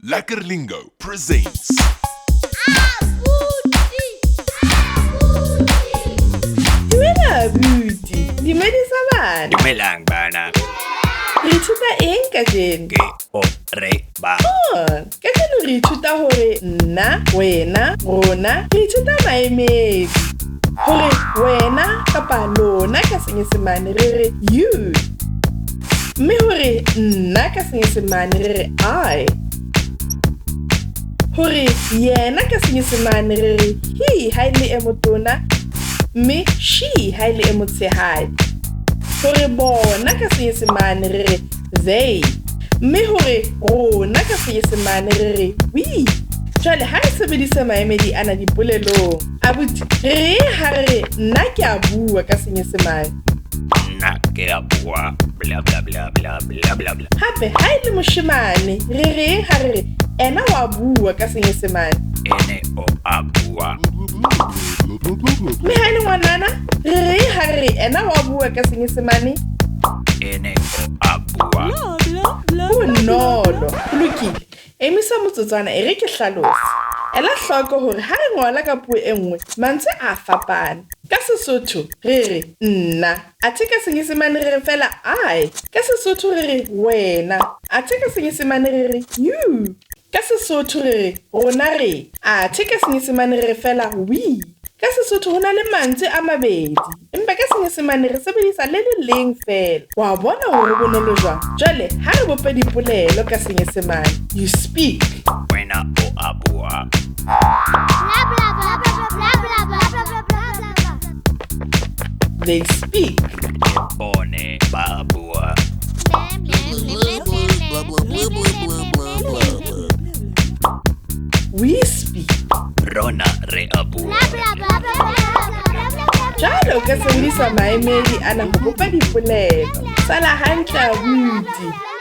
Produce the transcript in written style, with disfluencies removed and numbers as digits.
Lekker Lingo presents. Dumela abuti, dumedisa bana. Dumelang bana. Re ithuta eng kajeno? Ke o re ba. Oh, kajeno re ithuta hore nna, wena, rona, re ithuta maemedi. Hore wena kapa lona ka Senyesemane re re you. Mme hore nna ka Senyesemane re re I. Hore yena ka Senyesemane re re he ha e le e motona, mme she ha e le e motshehadi. Hore bona ka Senyesemane re re they, mme hore rona ka Senyesemane re re we. Jwale ha re sebedisa maemedi ana dipolelong, abuti, re reng ha re re nna ke a bua ka Senyesemane? Nna ke a bua bla bla bla bla bla bla bla. Hape ha e le moshemane, re reng ha re re ena wa bua ka Senyesemane? Ene o a bua. Mme ha e le ngwanana, re reng ha re re ena wa bua ka Senyesemane? Ene o a bua. Bonolo. Ho lokile. Emisa motsotswana e re ke hlalose. Ela hloko hore ha re ngola ka puo e nngwe, mantswe a fapana. Ka Sesotho re re nna, athe ka Senyesemane re re fela I. Ka Sesotho re re wena, athe ka Senyesemane re re you. Ka Sesotho re re rona re, athe ka Senyesemane re re fela we. Ka Sesotho ho na le mantswe a mabedi, empa ka Senyesemane re sebedisa le le leng feela. Wa bona hore ho bonolo jwang? Jwale ha re bope dipolelo ka Senyesemane. You speak. Wena o a bua. They speak. Bone ba bua. We speak. Rona re a bua. Jwale o ka sebedisa maemedi ana ho bopa dipolelo. Sala hantle abuti.